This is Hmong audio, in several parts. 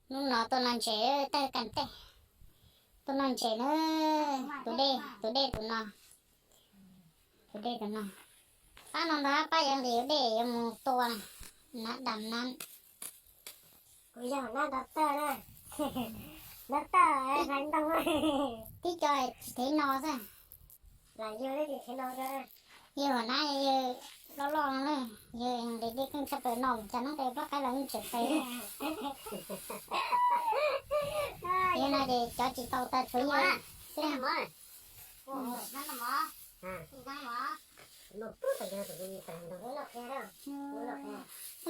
Hnub no tuaj noj ntses, tawg kas tej. Tuaj noj ntses na, tus dej, tus dej tus no. Tus dej tus no. Pab no ntag, pab yuav nqis dej yuav mus tua na, dam na. Kuv yog nab doctor na. Doctor hlais ntoo. Tib co tsis thev no xwb. Yog nab yawg loj loj no, yawg nqis dej keej tshaj plaws no, cas noob qes plaub qaib los yeej tseem pes. Yawg no ces cov tsis tau tas tshuav yawg xwb.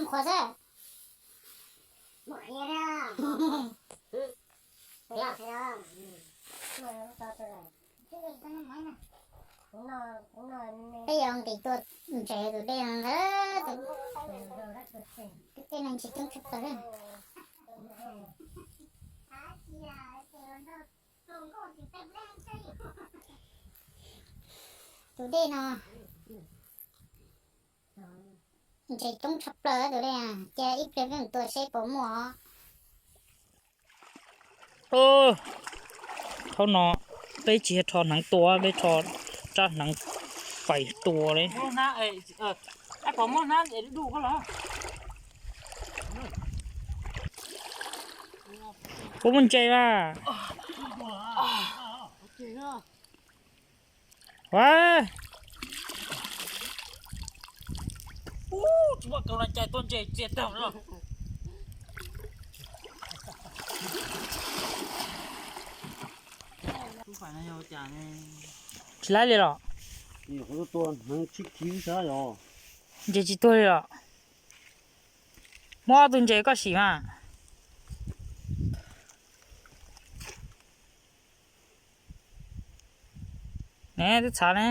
Qhuav xwb. Peb yuav nqis tua ntses tus dej no ntag, tus dej no ntses coob tshaj plaws. Tus dej no ntses coob tshaj plaws tus dej, cia ib pliag peb mus tua seb puas muaj. Thaum no peb tsis yog rho hneev tua, peb rho rab hneev fais tua li. Puas muaj ntses mas? Ua, tsis muaj kaus na, cais tua ntses txias tag lawm. Tsis laib li los? Ntses tsis tuag li los? Muab ob tug ntses koj sim mas. Ne, twb txhav ne.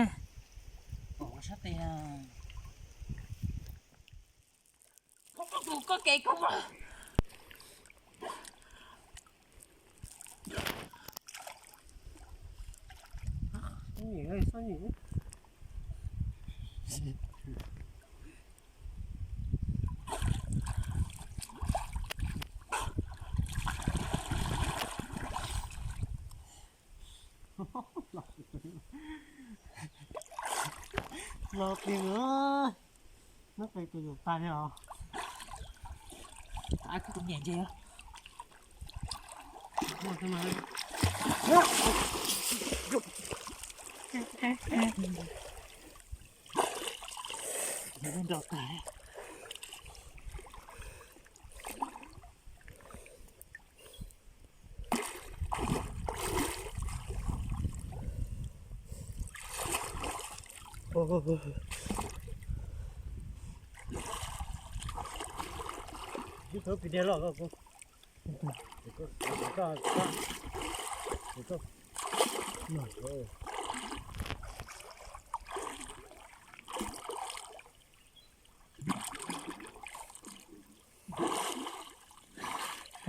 Los tiag, nab qes tus yuav tas li os.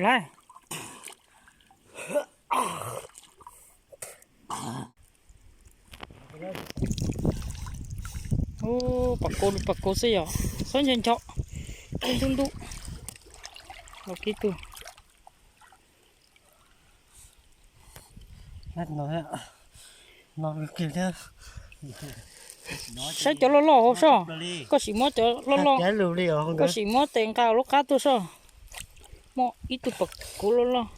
Laib. Ub, pas kauv li pas kauv xwb yom, xob ncho ncho, ntub ntub, los kiag tug. Saib cov loj loj hauv sob, koj sim muab cov loj loj, koj sim muab tes nqa lub qab tuaj sob. Muaj ib tug pas kauv loj loj.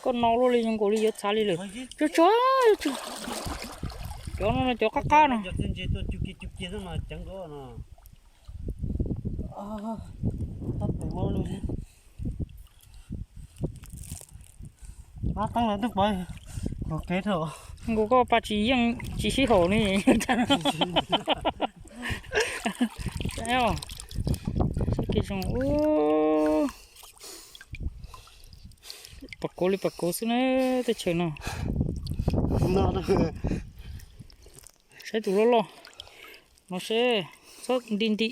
Koj no luaj li zoo nkaus li yuav txhav li lawm. Tsuag tsuag, cov no cov qab qab no. Nkaus koj pas tsis yeej tsis sib haum li. Pas kauv li pas kauv xwb na, teb chaws no. Saib tus loj loj no seb, xob nti nti.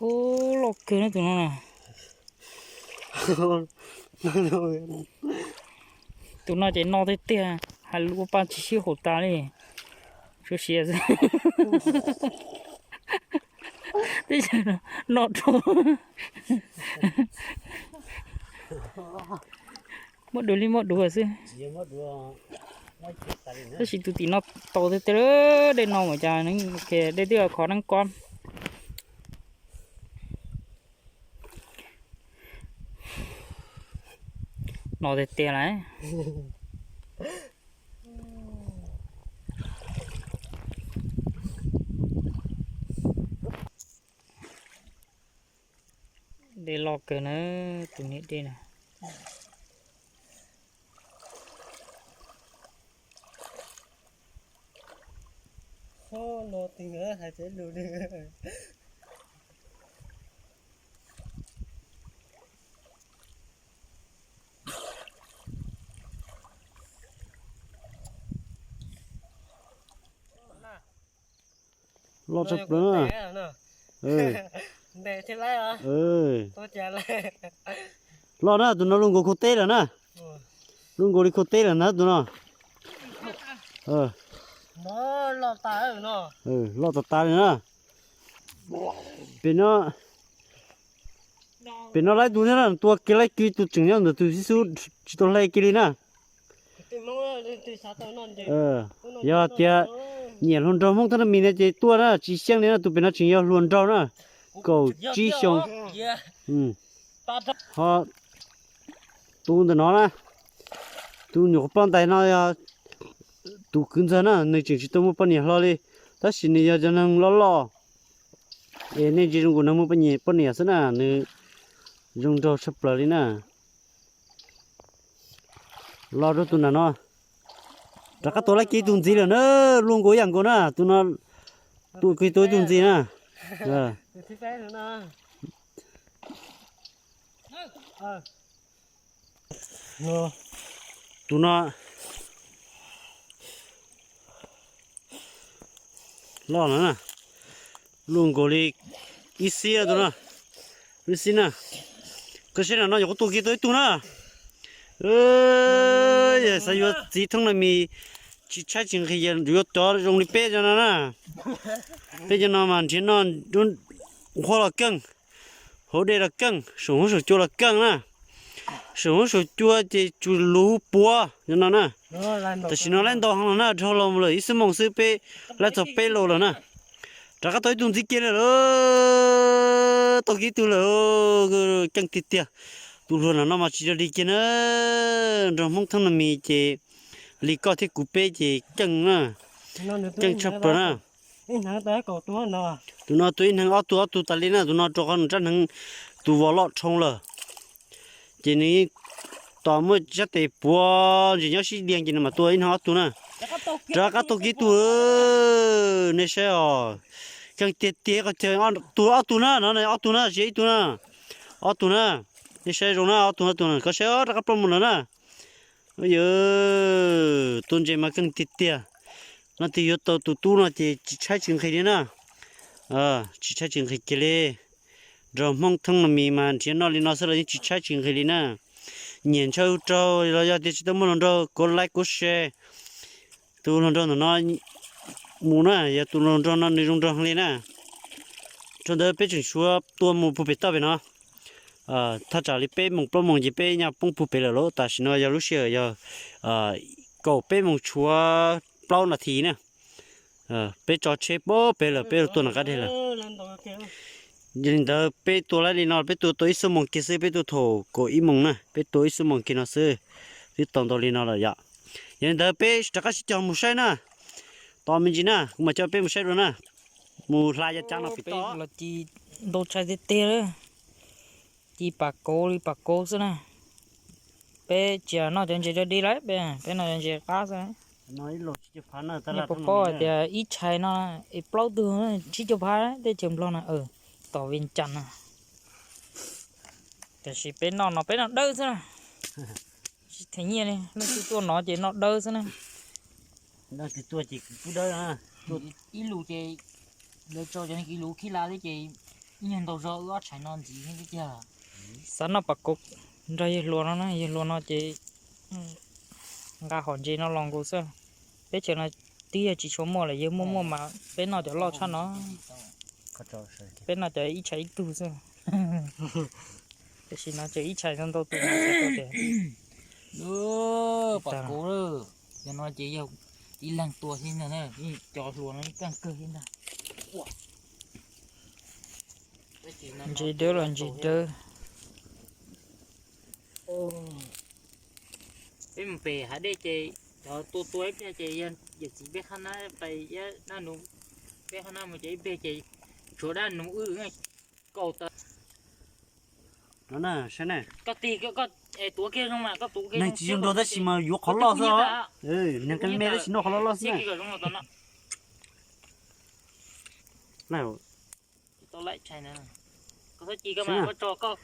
Ub, loj kawg na tus no na. Tus no ces no tiag tiag, hais lus ua pa tsis sib haum tas li. Suav siav xwb. Teb chaws no no rau. Muab dua li muab dua xwb. Tab sis tus tim no tau tiag tiag, dej no mas cas dej twb khov neeb ko. No tiag tiag lawm. Dej loj kawg na, tus niag dej na. Loj tshaj plaws na. Loj na, tus no luaj nkaus khau teb lawm na. Luaj nkaus li khau teb lawm na tus no. Loj tas tas li na. Pem no, pem no laib tus thiab na, tua kiag laib kiag tus tseem nyob ntawm tus xib xub tsis tau hle kiag li na. Yog tias nyiam hluas nraug Hmoob Thab Nab Mis no ces tuaj na, tsis xyeej li na, tus pem no tseem yog hluas nraug na, kaum tsib xyoo. Ho tus ntawm no na, tus nyuam qhuav ploj ntais no yog tus kwv ntxawg na, nws tseem tsis tau muaj poj niam hlo li, tab sis nws yog cov neeg loj loj es nej ntsia zoo nkaus nws muaj poj niam xwb na, nws zoo nraug tshaj plaws li na. Los rau tus nram no, rov qab tua laib kiag tus ntxiv lawm na, luaj nkaus ib yam nkaus na, tus no tua kiag tau ib tug ntxiv na. Tus no loj no na, luaj nkaus li ib xib tus no, ib xib na. Koj saib nram no nyuam qhuav tua kiag tau ib tug na. Xav yuav txiv Thoob Nab Mis tsis tshaib tsis nqhis, yuav cov zoo li peb cov no na. Peb cov no mas nrhiav noj nqhuab los keej, hauv dej los keej, saum huab saum cua los keej na. Saum huab saum cua ces tsuas luv puav cov no na. Tam sim no laib ntau heev los na, dhau los lawm ib xuab moos xwb peb laib txog peb lus lawm na. Rov qab tau ib tug ntxiv kiag lawm, tau kiag ib tug lawm, keej tiag tiag. Tus hluas nram no mas tsis yog li kiag na, nraug Hmoob Thoob Nab Mis ces li koj thiab kuv peb ces keej na, keej tshaj plaws na. Tus no tua ib hneev ob tug ob tug tas li na, tus no rau qhov nws rab hneev tus vos loj dhau lawm. Ces nws yeej tos muaj sab tes puav ntsis nyob sib diag ces nws mam tua ib hneev ob tug na. Rov qab tau kiag tus, nej saib os. Keej tiag tiag, tus ob tug na, no ob tug na, tsis yog ib tug na. Ob tug na, nej saib zoo na, ob tug ob tug na, koj saib rov qab ploj mus lawm na. Yawg, tua ntses mas keej tiag tiag. No tig yuav tau tus tub no ces tsis tshaib tsis nqhis li na. Tsis tshaib tsis nqhis kiag li. Nraug Hmoob Thoob Nab Mis mas nrhiav noj li no xwb los yeej tsis tshaib tsis nqhis li na. Nyiam ntshaw raug los yog tias tsis tau muaj hluas nraug kuv like kuv share. Tus hluas nraug ntawm no mus na, yog tus hluas nraug no nws zoo nraug li na. Rau ntawd peb tseem tshuav tua mus puag pem toj pem no. Thaj tsam li peb moos plaub moos ces peb nyaj poob puag pem lawm lauj. Tam sim no yog lub sij hawm yog kaum peb moos tshuav plaub nas this na. Peb tso tsheb puag pem lawm, peb tua nram qab deg lawm. Yog li ntawd peb tua laib li no, peb tua tau ib xuab moos kiag xwb, peb tua thaum kaum ib moos na, peb tua ib xuab moos kiag no xwb, twb tau ntau li no lawm yom. Yog li ntawd peb rov qab sib cog mus saib na, tos me ntsis na, kuv mam coj peb mus saib dua na, mus hla ya cab no pem toj. Los ci ntau tshais tiag tiag, ci pam kauv li pam kauv xwb na. Peb tsis noj cov ntses dog dig lawm, peb noj cov ntses qab xwb. Nej puas paub hais tias ib tshais no es plaub tug tsib caug phav teb chaws Nplog no, tom Vias Cas no. Tiam sis peb noj no peb noj dawb xwb na, tsis them nyiaj li, leej twg tuaj no ces noj dawb xwb na. Ib lus ces lawv tso cov ib lus khib la thiab ces ib nyuag ntau zog wb ob tshais no ntxiv thiab tiag. Xav noj pam kauv nrog yawg hluas no na, yawg hluas no ces nqa hom ntses no los nkaus xwb. Peb chaws no twb yog tsis tshua muaj lawm, yawg muaj muaj mas peb noj cov loj tshaj no. Peb noj cov ib tshais ib tug xwb. Tam sim no ces ib tshais ntau ntau tus no txhais tau tias, pom kuv lawm, yog no ces yog ib leeg tua thiab ntag na, cov hluas no ib leeg kawg thiab ntag. Ntses dawb los ntses dawb. Peb mus pem hav dej ces cov tua tua ib pliag ces yawm txiv peb qhab nab pais dab nub, peb qhab nab mus ces ib pliag ces tshuav dab nub wb kaus tawv. No na, saib na. Koj tig, koj tuav kiag zoo mas, koj tuav kiag. Neeg tsis zoo nraug tab sis mas yuav qhov loj xwb os. Neeg qe me tab sis noj qhov loj loj xwb na. Los na, nraug Hmoob Thoj no mas koj tus kawg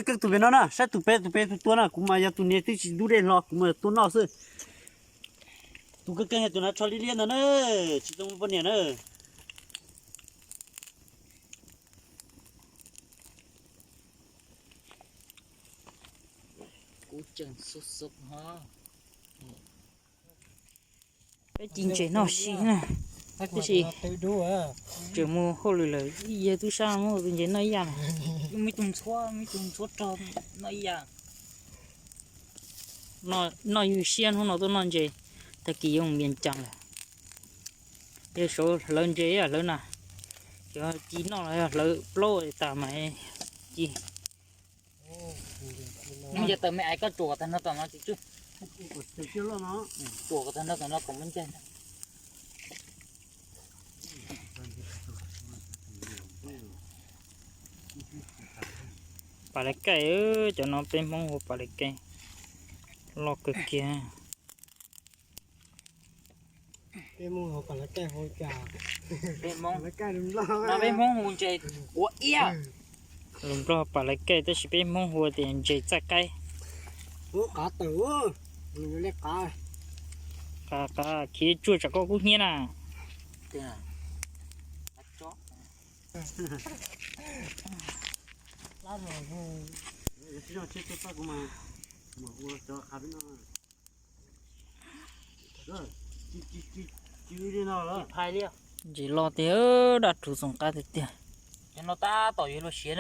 kawg tus pem no na, saib tus pem tus pem tus tua na, kuv mas yog tus niag twb tsis ntub dej hlo, kuv mas tua noj xwb. Tus kawg kawg yog tus nav tsho liab liab ntawd na, tsis tau muaj poj niam na. Kuv tseem xub xub ho. Peb ci ntses noj si na, tab sis tseem mus hauj lwm lawm, ib yawg tub sab muab tus ntses noj ib yam. Muaj ib tug ntxhuab, muaj ib tug ntxhuab rog noj ib yam. Noj ywg siab hnub no tuaj noj ntses, tag kis yuav mus Vias Cas lawm. Yog suav hlawv ntses hlawv na, cov ci noj los yog hlawv plaub tas mas ci. Nws yog tawm me ais koj tsuam tag no tom no tsis tsuj. Tsuam tag no tom no kom muab ncaig. Pas lais kaij, cov no peb Hmoob hu pas lais kaij, loj kawg kiag. Peb Hmoob hu ntses ua iab. Lus Nplog pas lais kaij tab sis peb Hmoob hu tias ntses txaj qaib. Qav, qav, khiav tsuag tsam koj kub hnyiab na. Ntses loj tiag, daj rhuv txoos qab tiag tiag. Cov no tab tom yuav luag siav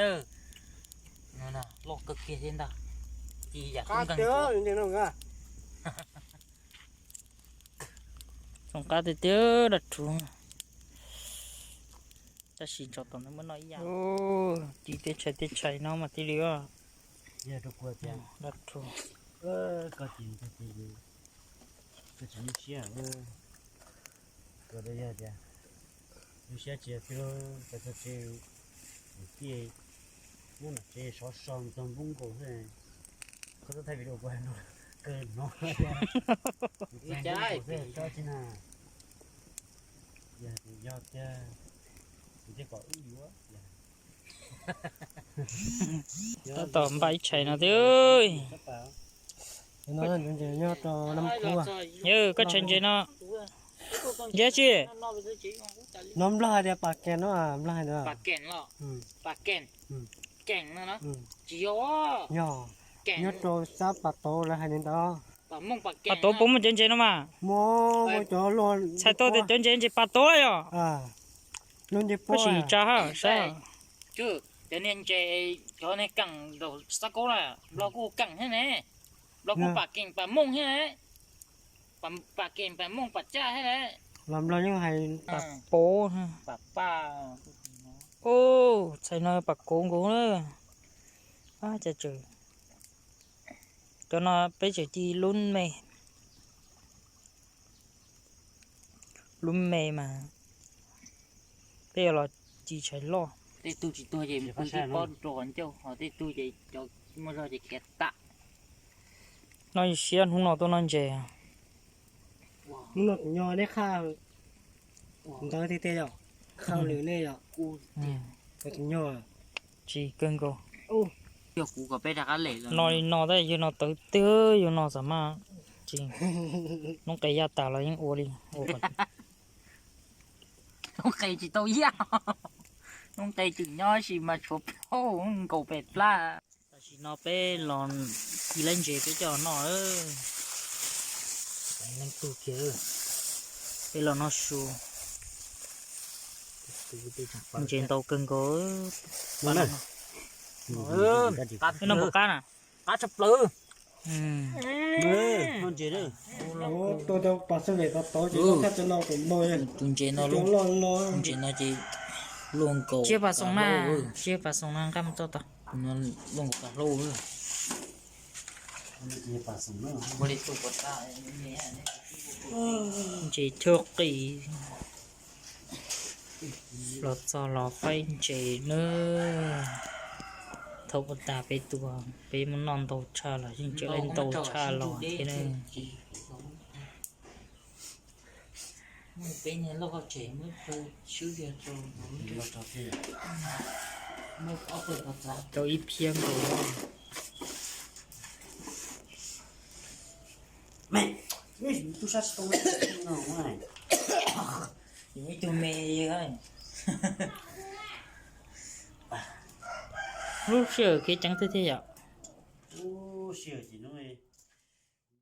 na. Loj kawg kiag thiab ntag. Ci yam tub nkeeg. Txoos qab tiag tiag daj rhuv. Tab sis tso tom ntawd muab noj ib yam. Ci tej tshais tej tshais no mas thiaj li daj rhuv. Koj tsis muaj siab, koj yog tias muaj siab tsis yog twg, koj txog tsev, muab nom tsev sov so ntog npoob nkaus xwb. Koj twb thaij video kuv hais no, kawg no thiab, tsis na. Yog tias, yog tias, kuv thiaj kom wb yuav. Tab tom npaj ib tshais no thiab. Yawg, koj tshais ntses no, ntses tsi? No Nplog hais tias pas kes no, Nplog hais tias. Yog, nyob rau sab pas tauv lawv hais li ntawd. Pas tauv puas muaj cov ntses no mas? Muaj, muaj cov luag. Txhais tau tias cov ntses ntses pas tauv yog. Luag ntses puab sim tsa ha saib. Cov niag ntses, cov niag keem rau sab kaub na, Nplog kuj keem thiab ne. Nplog kuj pas keem pas mooj thiab ne. Pas keem pas mooj pas tsaj thiab ne. Los Nplog yeej hais pas pauv. Pas paj. Txhais no pas kauv nkaus na. Ab, cas tseem, cov no peb tseem ci lub me, lub me mas peb yuav los ci tshais loj. Tej tug tsis tuag ces mus pw tib pob rau qhov ncauj, ho tej tug ces cov muaj zog ces khiav tam. Noj ib siab hnub no tuaj noj ntses. Hnub no kuv nyob nej qhaj ntawd tiag tiag yom, qhaj lwm nej yom. Kuv tus nyuag tsis kawg nkaus. Yog kuv kom peb rov qab lem no li no tab yawg no tawv tiag, yawg no xam maj tsis, noob qes yaj tas los yeej ua li. Noob qes tsis tau yaj, noob qes tseem nyob sis mas tshuav plaub nkaus pem plab. Tam sim no peb los ci lab ntses peb coj noj. Neeg tug kiag, peb los noj su. Ntses ntau kawg nkaus. Noj puas qab na? Qab tshaj plaws. Tus ntses no, tus ntses no ces luaj nkaus, tsiab pas xoos na, tsiab pas xoos na, nqaj mus txog tod. Luaj nkaus tas hlauj. Ntses choj qis. Los txog los faib ntses na. Thaum ua tas peb tua, peb muab noj ntau tshaj los yeej tseem ntau tshaj los thiab na. Tau ib phiab nkaus. Ib tug me. Lub sij hawm kev ceev twg thiab yom? Lub sij hawm ces hnub